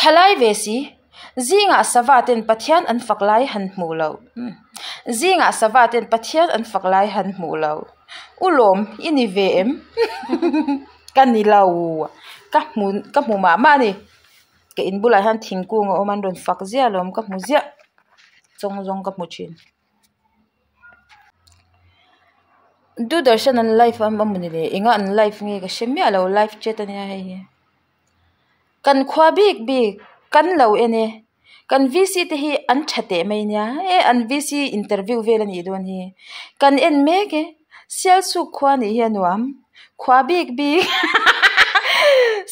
Thalai ve si, zingah sava ten Pathian an fak lai han hmuh loh. Zingah sava ten Pathian an fak lai han hmuh loh. U lawm i ni ve em? Ka ni lo. Ka hmu ka hmu mah mah a ni. Ka in bulah hian thingkung a awm a, an rawn fak ziah alawm ka hmu ziah. Chawng zawng ka hmu thin. Doordarshan an live a mawni le enga an live nge ka hre miah lo live chat ania hei hi kan khua bik bik kan lo en e kan VC te hi an tha teh mai nia e an VC interview vel anih dawn hi kan en mek e Sialsuk khua nih hi a nuam khua bik bik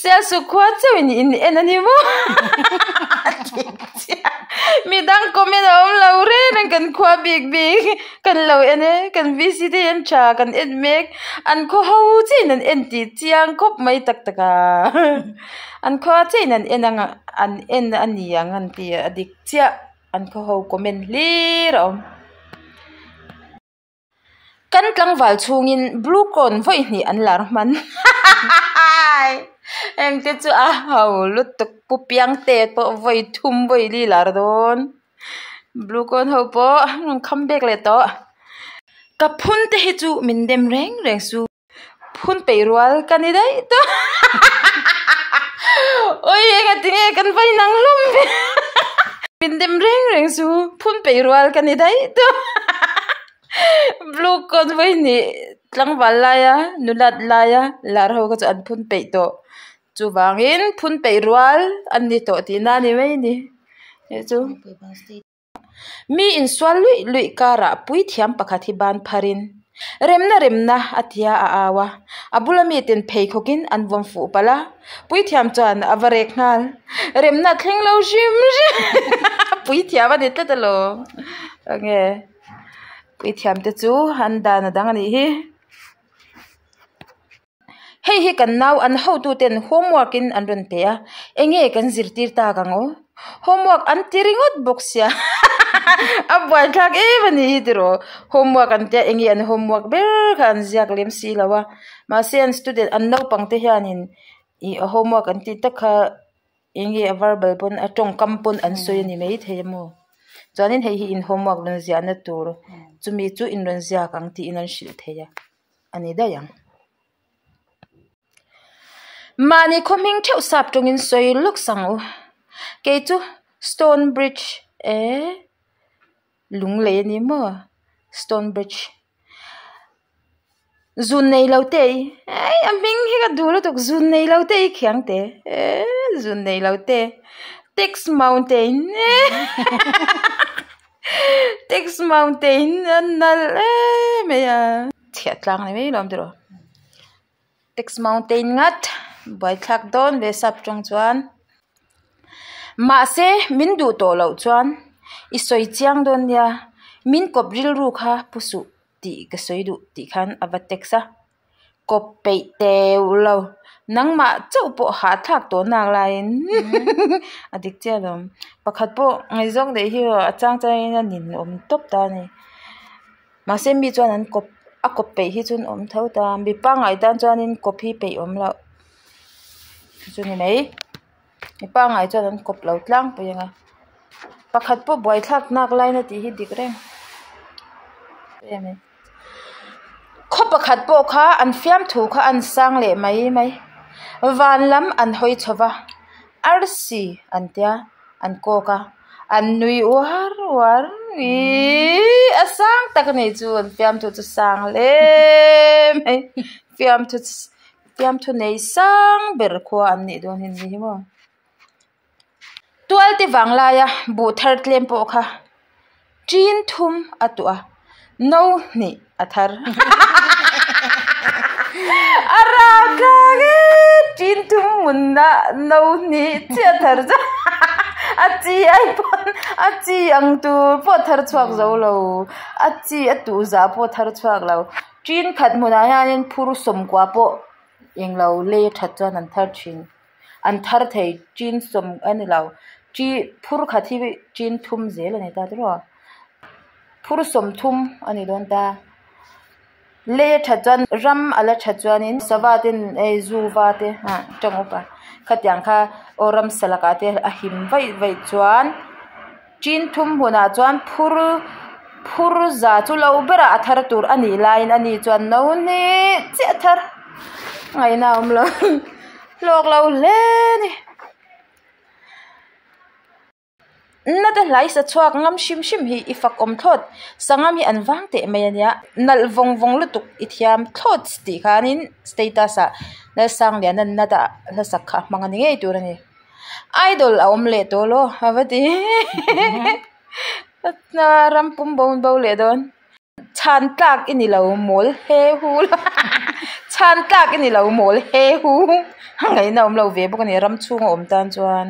Sialsuk khua chauh in in en a ni maw midang comment a awm lo reng reng kan khua bik bik kan lo en e kan VC te hi an tha kan en mek an khaw ho chiah in an en tih chiang khawp mai tak tak a an khua chiah in an en ang an en a ni ang an ti a dik chiah an khaw ho comment hlir a awm. Kan tlangval chhungin blue cone vawi hnih an lar hman engte chu a ho lutuk pu piang te pawh vawi thum vawi li lar dawn blue cone ho pawh an rawn kham bek leh tawh ka phun te hi chu min dem reng reng su. Phun peih rual ka ni daih tawh Oi enga tinge kan vai nang hlawm ve Min dem reng reng chu phun peih rual ka ni daih tawh Blue coat vawi hnih tlangval laia nulat laia lar ho kha chu an phun peih tawh chuvangin phun peih rual an ni tawh tihna a ni mai a ni hei chu. Mi insual luih luih karah puithiam pakhat hi ban pharin remna remna a tia a au a, a bula miten pheikhawkin an vawm fuh palh a, puithiam chuan a va rek nghal remna a thleng lo hrim hrim puithiam a ni tlat alawm enge puithiam te chu an dan a dang a nih hi. Hei hi kan nau an hotu ten homework in an rawn pe a, enge kan zirtir tak ang aw? Homework an ti ringawt bawk sia a buaithlak em a ni hi tiraw? Homework an tia enge an homework ber kha an ziak lem si lo a, mahse an student an naupang te hianin ih homework an tih tak kha enge a verbal pawn a tawngkam pawn an sawi a ni maithei a maw? Chuanin hei hi in homework rawn ziahna tur chumi chu in rawn ziak ang tiin an hrilh thei a. a ni daih ang. Mahni khaw hming theuh sap tawngin sawi lawk sang u. Kei chu Stone Bridge eh lunglei a ni maw Stone Bridge zun nei lo te i eh a hming hi ka duh lutuk zun nei lo te i khiang te eh zun nei lo te Tex Mountain Tex Mountain a nalh em mai a chhiah tlang ni mai lawm tiraw Tex Mountain ngat buaithlak dawn ve sap tawng chuan mahse min duh tawh loh chuan i sawi chiang dawn nia min kawp rilru kha pu suh tih ka sawi duh tih khan a va text a. Kawp peih teuh lo. Nangmah chauh pawh hahthlak tawh nak laiin a dik chiah alawm. Pakhat pawh ngaihzawng daih hi a chang changin a ninawm tawp ta a ni. Mahse mi chuan an kawp a kawp peih hi chu an awm tho ta. Mi pangngai tan chuanin kawp hi peih awm loh chu ni mai. Mi pangngai chuan an kawp lo tlangpui ang a. Pakhat pawh buaithlak nak lain a tih hi dik reng em mai. Khaw pakhat pawh kha an fiamthu kha an sang leh mai mai. Van lam an hawi chho va, arsi an tia an kawk a, an nui uar uar ihh a sang tak a nih chu an fiamthu chu sang hle mai fiamthu fiamthu nei sang ber khua an nih dawn hi ni hi maw. Tualte vang laia buh thar tlem pawh kha ṭin thum a tuah a, no hnih a thar. A rau tlang e! Ṭin thum hmunah no hnih chiah a thar chu a chi ai pawn a chi ang tur pawh a thar chhuak zo lo, a chi a tuh zah pawh a thar chhuak lo. Ṭin khat hmunah hianin phur sawmkua pawh englo lei a ṭhat chuan an thar ṭhin. An thar thei chin sawm a ni lo chi phur khat hi chin thum zel a ni ta tiraw phur sawm thum a ni dawn ta lei a that chuan ram a la that chuanin sava ten hei zu va te ah tawng upa. Khatiang kha aw ramsa lakah te a him vaih vaih chuan chin thum hmunah chuan phur phur za chu lo berah a thar tur a nih laiin ani chuan no hnih chiah a thar ngaihna a awm lo hlawk lo hle a ni. Nate hlai sa chhuak ngam hrim hrim hi i fak awm thlawt. Sangam hi an vang teh mai a nia. Nalh vawng vawng lutuk i thiam thlawt tih khanin status ah Lalsangliana nata hlasak kha a hmang a ni ngei tur a ni. Idol a awm leh tawh law a va ti ram pum bo bo leh dawn. Chhan tlak i ni lo mawl he hu la chhan tlak i ni lo mawl he hu a ngaihna awm lo ve bawk a ni ram chhunga awm tan chuan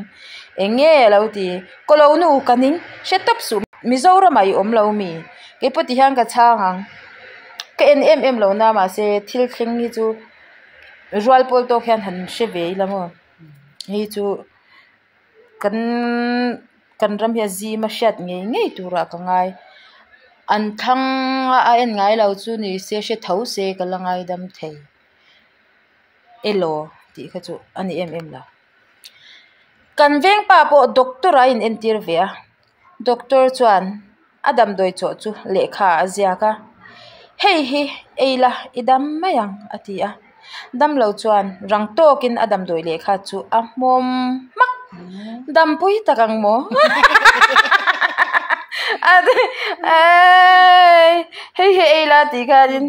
eng nge a lo ti kaw lo nu ka ning hre tawp suh Mizoramah i awm lo mi keipawh ti hian ka chhang ang ka en em em lo na mahse thil thleng hi chu rual pawl tawk hian han hre ve ila maw hei chu. Kan kan ram hi a zim a hriat ngei ngei turah ka ngai. An thlang a en ngai lo chu ni se hre tho se ka la ngaidam thei elaw tih kha chu a ni em em lo. Kan veng pa pawh doctor a inentir ve a, doctor chuan a damdawi chawh chu lehkha a ziak a, hei hi ei la i dam mai ang a ti a, damlo chuan rang tawkin a damdawi lehkha chu a hmawm hmak, dampui tak ang maw hei hi ei la tih khanin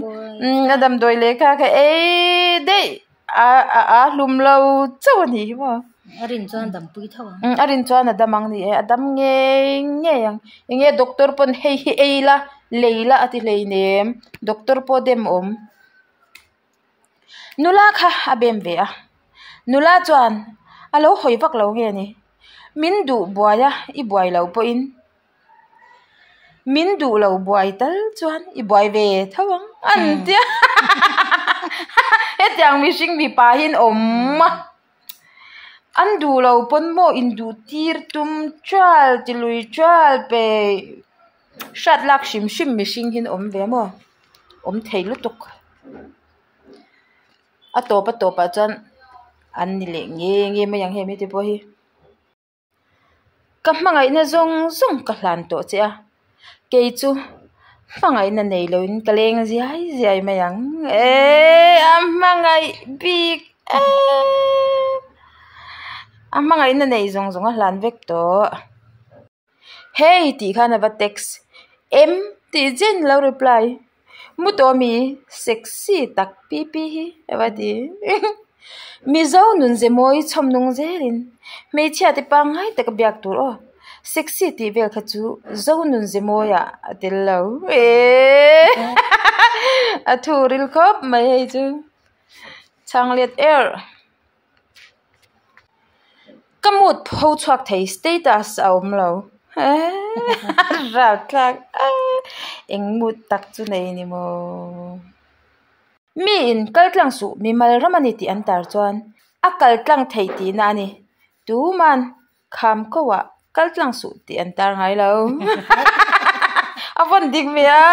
a damdawi lehkha kha ei daih. A a a hlum lo chauh a nih hi maw. A rin chuan a dampui tho ang. A rin chuan a dam ang ni e, a dam ngei ngei ang. Eng nge doctor pawn hei hi ei la, lei la a ti hleinem, doctor pawh dem awm. Nula kha a bem ve a, nula chuan a lo hawi vak lo nge ni, min duh buai a, i buai lo pawhin. Min duh lo buai tal chuan i buai ve tho ang an tia hetiang mihring mipa hi an awm a an duh lo pawn maw induh tir tum tial ti lui tial peih hriat lak hrim hrim mihring hi an awm ve maw awm thei lutuk a tawp a tawpah chuan an ni leh nge nge mai ang hemi te pawh hi. Ka hmangaihna zawng zawng ka hlan tawh che a, kei chu hmangaihna nei loin ka leng ziai ziai mai ang eee a hmangaih bik eee a hmangaihna nei zawng zawng a hlan vek tawh. Hey tih khan a va text em tih chen lo reply mu tawh mi sexy tak pi pi hi a va ti Mizo nun ze mawi chhawm nung zelin hmeichhia te pangngai taka biak tur aw sexy tih vel kha chu zo nun ze mawiah a tel lo eee a thu ril khawp mai hei chu chhang let er. Ka mood pho chhuak thei status a awm lo ralthlak eng mood tak chu nei ni maw. Mi in kal tlang suh mimal ram a ni tih an tar chuan a kal tlang theih tihna a ni. Tuman kham ko ah kal tlang suh tih an tar ngai lo. A vawn dik ve a.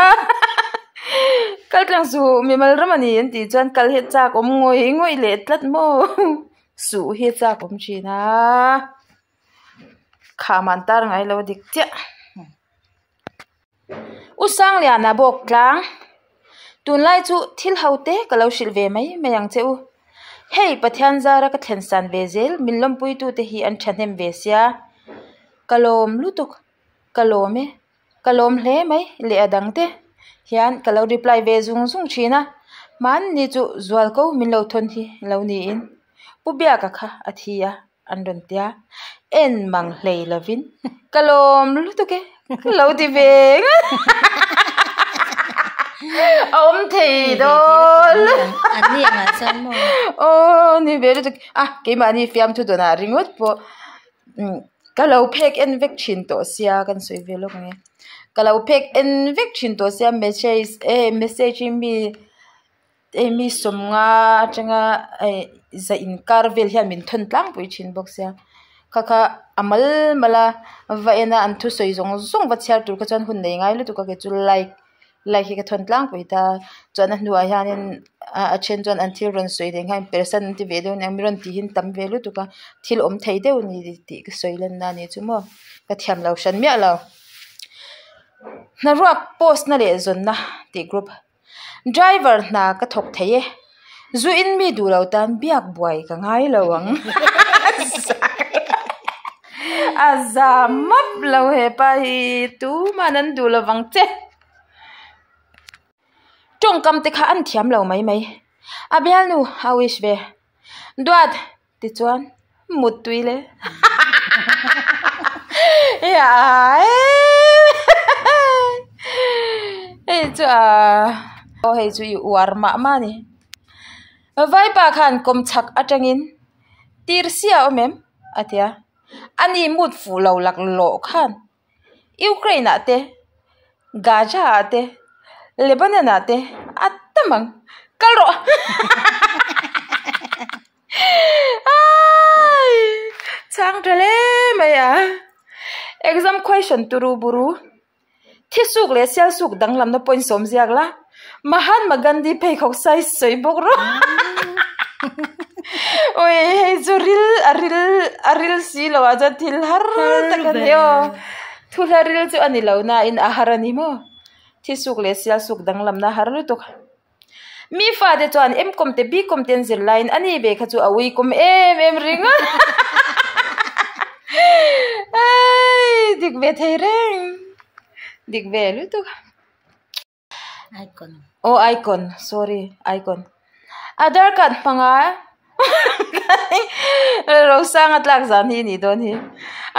Kal tlang suh mimal ram a ni an tih chuan kal hi a chak awm ngawih ngawih leh tlat maw. Suh hi a chak awm thin a. Kham an tar ngai lo dik chiah. U Sangliana bawk tlang. Tunlai chu thil ho te ka lo hrilh ve mai mai ang che u. Hei Pathian zara ka thlen san ve zel min lawmpuitute hi an thahnem ve sia. Ka lawm lutuk, ka lawm e, ka lawm hle mai leh a dang te hian ka lo reply ve zung zung thin a. Hmanni chu zualko min lo thawn hi lo niin Pu Biaka kha a thi a. An rawn ti a, en mang hlei lovin ka lawm lutuk e, ka lo ti ve ngat a awm thei dawn aw ni ve lutuk a keimahni fiamthu dawnah ringawt pawh ka lo phek en vek thin tawh sia kan sawi ve lawk ang e ka lo phek en vek thin tawh sia message e message hi mi. Hei mi sawmnga atanga hei za inkar vel hian min thawn tlangpui thin bawk sia kha kha a mal mal a va en a an thusawi zawng zawng va chhiar tur kha chuan hun nei ngai lutuk a kei chu like. Like hi ka thawn tlangpui ta chuan a hnuah hianin a then chuan an thil rawn sawi leh nghain persan an ti ve deuh aniang mi rawn tih hi an tam ve lutuk a thil awm thei deuh a ni tih ka sawi lan na a ni chu maw ka thiam lo hran miah lo. Hnaruak post na leh zawnna tih group driver hna ka thawk thei e zu in mi duh lo tan biak buai ka ngai lo ang a za map lo hepa hi tuman an duh lovang che. Tawngkam te kha an thiam lo mai mai. A bialnu a wish ve. Duat tichuan muttui le. Hei chu a aw hei chu i uar mah mah a ni. Vaipa khan kawmchhak atangin tir sia awm em a ti a. Ani mut fuh lo laklawh khan. Ukraine ah te, Gaza ah te, Lebanon ah te a tam ang. Kal rawh! Chhang tha hle mai a. Exam question turu buru. Thisuk leh sialsuk danglamna point sawm ziak la. Mahatma Gandhi pheikhawk size sawi bawk rawh. Ui hei chu ril a ril a ril si lo ah chuan thil har tak a ni aw. Thu hla ril chu a ni lo nain a har a ni maw. Thisuk leh sialsuk danglamna har lutuk. Mi fate chuan M-com te B-com te an zir laiin a ni ve kha chu a uikawm em em ringawt. Dik ve thei reng. Dik ve lutuk. Icon. Aw icon sorry icon. Aadhar card hmanga Rosanga tlak zan hi nih dawn hi.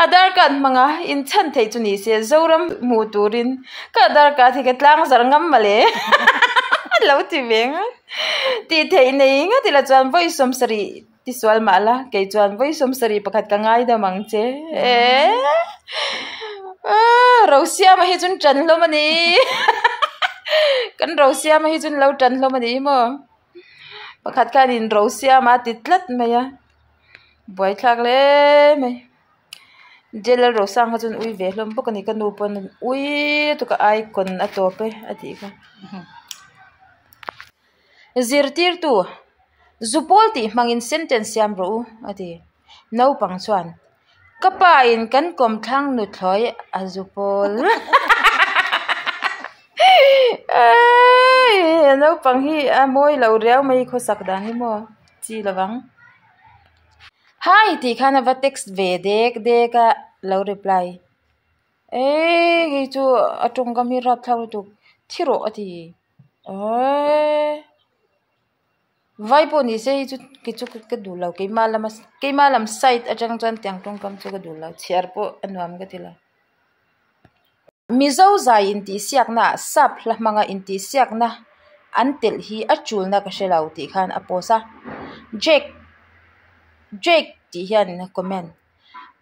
Aadhar card hmanga in chhan theih chu ni se Zoram hmuh turin ka aadhar card hi ka tlang zar ngam mawle lo ti ve ngat. Tih theih nei ngat ila chuan vawi sawmsarih tisual mah la kei chuan vawi sawmsarih pakhat ka ngaidam ang che. Rosiama hi chun tan hlawm a ni kan Rosiama hi chun lo tan hlawm a ni maw pakhat khanin Rosiama a ti tlat mai a buaithlak hle mai Jalal Rosang kha chuan ui ve hlawm bawk a ni ka nu pawn ui lutuk a icon a tawp e a tih kha. Zirtirtu Zupawl tih hmangin sentence siam rawh u a ti. Naupang chuan Ka pa in kan kawmthlang nuthlawi a zupawl. Naupang hi a mawi lo riau mai khawsak dan hi maw chi lovang. Hi tih khan a va text ve dek dek a lo reply. Eii hei chu a tawngkam hi rapthlak lutuk thi rawh a ti. Eii. Vai pawh ni se hei chu kei chu ka duh lo keimah lama keimah lam side atang chuan tiang tawngkam chu ka duh lo chhiar pawh a nuam ka ti lo. Mizo zai intihsiakna ah sap hla hmanga intihsiakna an telh hi a chulna ka hre lo tih khan a post a Jake Jake tih hian comment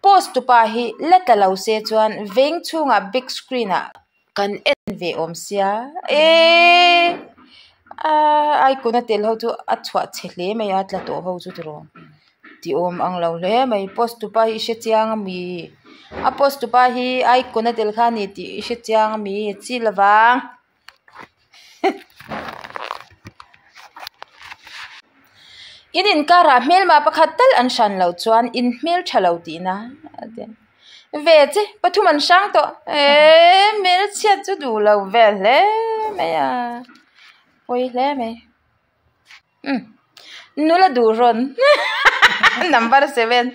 post tupa hi la tla lo se chuan veng chhungah big screen ah Kan en ve awm sia eee aaa icon a tel ho chu a chhuah chhe hle mai a tla tawh ho chu tiraw ti awm ang lo hle mai post tupa hi i hre chiang a mi a post tupa hi icon a tel kha a ni tih i hre chiang a mi chi lovang in inkarah hmelma pakhat tal an hran loh chuan in hmeltha lo tihna a ti a. Ve che pathum an hrang tawh eee hmelchhiat chu duh lo vel hle mai a pawi hle mai umm nula duh rawn number seven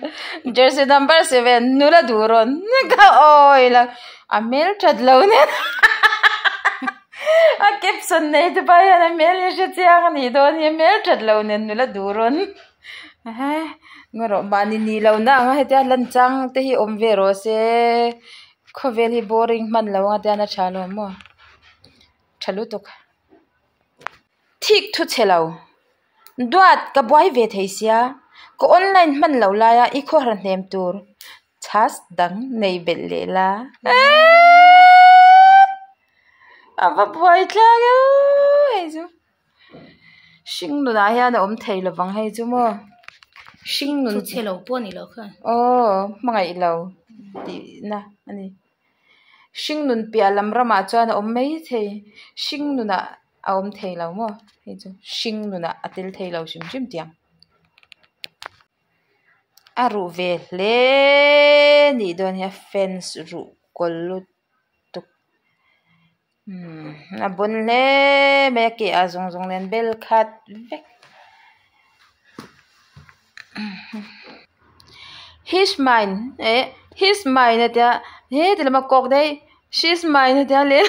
jersey number seven nula duh rawn ka awi lo a hmelthat lo nen a caption nei te pawh hian a hmel hi hre chiang a nih dawn hi hmelthat lo nen nula duh rawn. Ngarawh mahni nih loh na anga hetia lan chang te hi awm ve rawh se khawvel hi boring hman lo anga tian a tha lo maw tha lutuk thik thu chhe lo duat ka buai ve thei sia ka online hman loh laia i khawhar hnem tur chhas dang nei belh leh la a va buai tlang e hei chu. Hring nunah hian a awm thei lovang hei chu maw hring nun Thu chhe lo pawh a ni lo kha. Aw hmangaih lo tih na a ni. Hringnun piah lam ramah chuan a awm mai thei. Hringnunah a awm thei lo maw? Hei chu hringnunah a tel thei lo hrim hrim tiang. A ruh ve hle nih dawn hi a fans ruh kawl lutuk umm a bawn hle mai a ke ah zawng zawng nen bel khat vek. He's mine eh he's mine a tia heti lama kawk daih she's mine a tia leh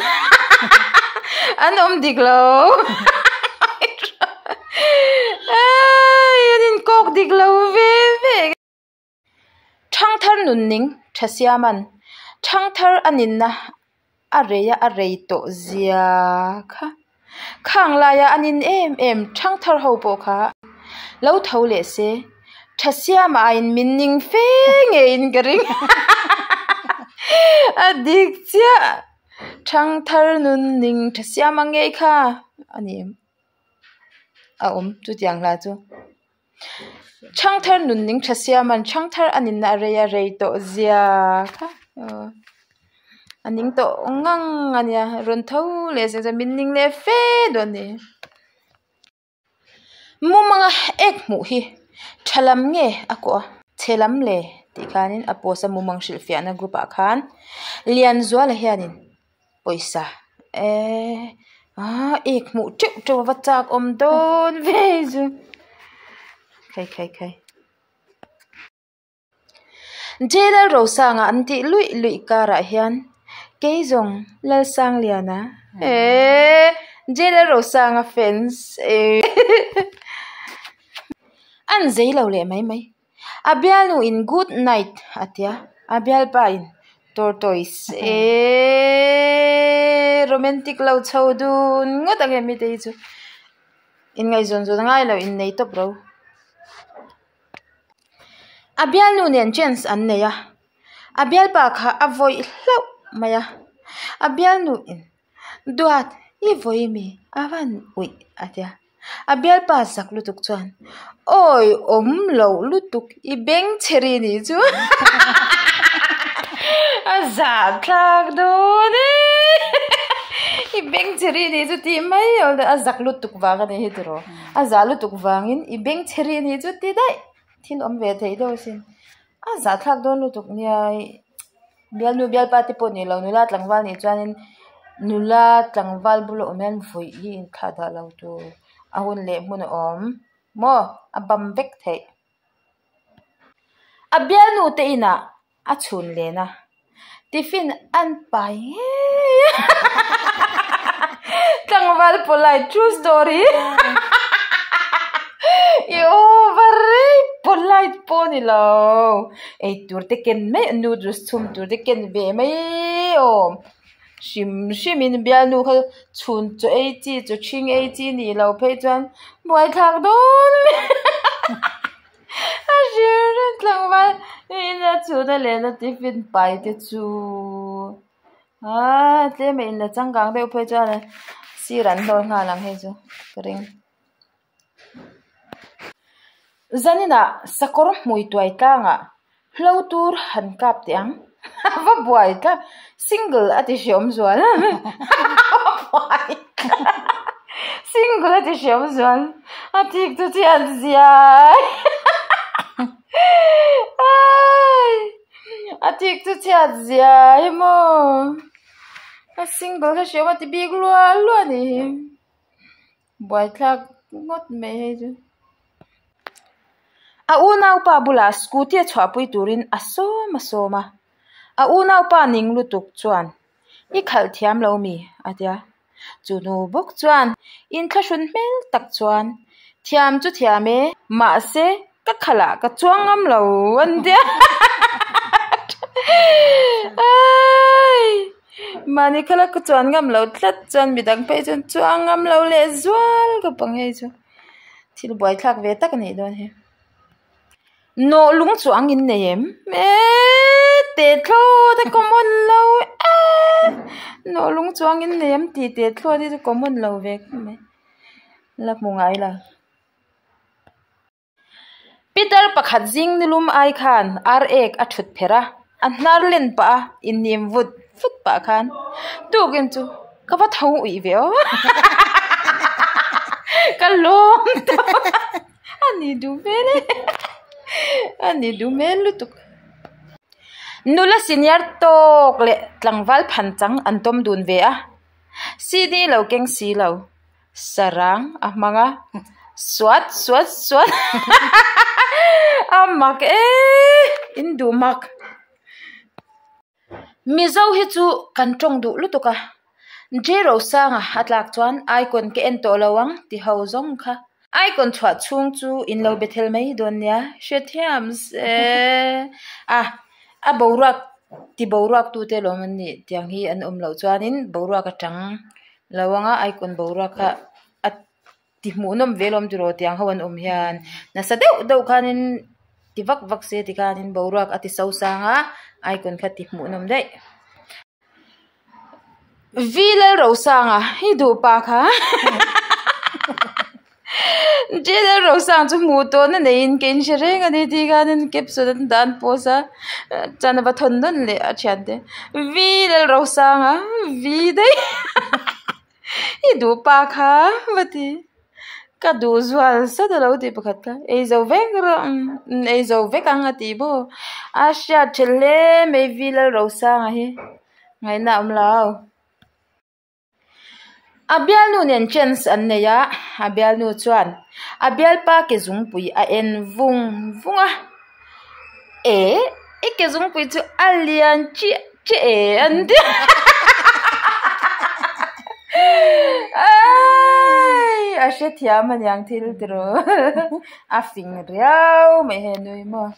an awm dik lo an inkawk dik lo ve ve. Thangthar nunning tha siaman thangthar a ninna a rei a a rei tawh zia kha. Khang laia a nin em em thangthar ho pawh kha lo tho leh se tha siama aiin min ning fe ngeiin ka ring a dik chiah thangthar nunning tha siama ngei kha a ni em a awm chutiang hla chu. Thangthar nunning tha siaman thangthar a ninna a rei a rei tawh zia kha aw a ning tawh ngang a nia rawn tho leh zia chuan min ning leh fe dawn a ni. Mumanga ek hmuh hi tha lam nge a kawh a chhe lam le tih khanin a post a mumang hrilhfiahna group ah khan Lianzuala hianin pawisa eee ah ek hmuh teuh teuh a va chak awm dawn ve chu khai khai khai. J Lalrosanga an tih luih luih karah hian kei zawng Lalsangliana eee J Lalrosanga fans eee an zei lo leh mai mai. A bialnu in good night a tia, a bialpa in tortoise eeeee romantic lo chho dun ngawt ang em mite hi chu inngaihzawn zawn a ngai lo innei tawp ro. A bialnu nen chance an nei a, a bialpa kha a vawih hlauh mai a, a bialnu in duat i vawi mi a van uih a tia. A bialpa zak lutuk chuan awi awm loh lutuk i beng chhe ri nih chu a zahthlak dawn e i beng chhe ri nih chu tih mai a zak lutuk vang a ni hi tiraw a zah lutuk vangin i beng chhe ri nih chu ti daih thil awm ve theih deuh asin a zahthlak dawn lutuk nia Bialnu bialpa te pawh ni lo nula tlangval nih chuanin nula tlangval bula awm hian vawi hi inthlah dah lo tur a hun leh hmun a awm maw a bam vek theih. A bialnu te inah a chhun len a tiffin an pai ngei a tlangval polite true story i over rei polite pawh a ni lo. Ei tur te ken mai noodles chhum tur te ken ve mai awm hrim hrim in bialnu kha chhun chaw ei chi chaw ṭhing ei chi nih loh phei chuan buaithlak dawn mai a hrim hrim tlangval ina chhun a lehna tiffin pai te chu aaa tlem a inla changkang deuh phei chuan sir an hnawl nghal ang hei chu ka ring. Zaninah sakawr hmui tuai tlangah hlo tur han kap teh ang. A va buai tlat. Single a ti hreawm zual. A va buai tlat. Single a ti hreawm zual. A thik chu chhiat ziai. A thik chu chhiat ziai maw. A single kha hreawm a ti bik luah luah a nih hi. Buaithlak ngawt mai hei chu. A unaupa bulah scooty a chhuahpui turin a sawm a sawm a. A unaupa ning lutuk chuan, I khalh thiam lo mi? a ti a. Chu nu bawk chuan inthlahrun hmel tak chuan, Thiam chu thiam e, mahse ka khalh ah ka chuang ngam lo an ti a. Mahni khala ka chuan ngam lo tlat chuan midang phei chuan chuang ngam lo leh zual ka pang hei chu thil buaithlak ve tak a nih dawn hi. Nawh lung chu ang in nei em? Eeee teh thlawt a common lo eee nawh lung chu ang in nei em tih teh thlawt hi chu common lo ve khawp mai la hmu ngai lo. Pitar pakhat zing nilum ai khan ar ek a thut pherh a, a hnar len pah a, inhnim vut vut pah khan tukin chu ka va tho uih ve aw ka lawm tawp a ni duh hmel e a ni duh hmel lutuk. Nula senior tawk leh tlangval phan chang an tawm dun ve a, CD lo keng si lo. Sarang a hmang a, suat suat suat a mak e in duh mak. Mizo hi chu kan tawng duh lutuk a, J Rosanga a tlak chuan icon ka en tawh lo ang ti ho zawng kha. Icon chhuah chhung chu in lo be thel mai dawn nia hrethiam se a a boruak ti boruak tute lawm an nih tiang hi an awm loh chuanin boruak atang lo anga icon boruak kha a ti hmuhnawm ve lawm tiraw tiang ho an awm hian nasa deuh deuh khanin ti vak vak se tikhanin boruak a ti so sang a icon kha ti hmuhnawm daih. V Lalrosanga hi duh pa kha J Lalrosanga chu hmuh tawhna neiin ka inhre reng a ni tih khanin caption an dah an post a chuan a va thawn nawn leh a thiante V Lalrosanga V daih i duh pa kha va ti. Ka duh zual sat a lo tih pakhat kha ei zo vek rawh umm ei zo vek ang a tih maw a hriat thelh hle mai V Lalrosanga hi ngaihna a awm lo. A bialnu nen chance an nei a, a bialnu chuan a bialpa ke zungpui a en vung vung a, eh i ke zungpui chu a lian chiah chiah e an ti aii a hrethiam aniang thil tiraw a fing riau mai he nui maw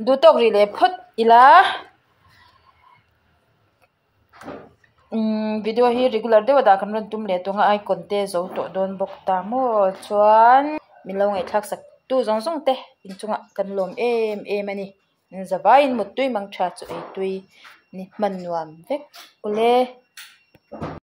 duh tawk rih leh phawt ila umm video hi regular deuh a dah kan rawn tum leh tawng a icon te zo tawh dawn bawk ta maw chuan min lo ngaihthlak sak tu zawng zawng te inchungah kan lawm em em a ni. Zavaiin muttui mang tha chu ei tui ni hman nuam vek ule.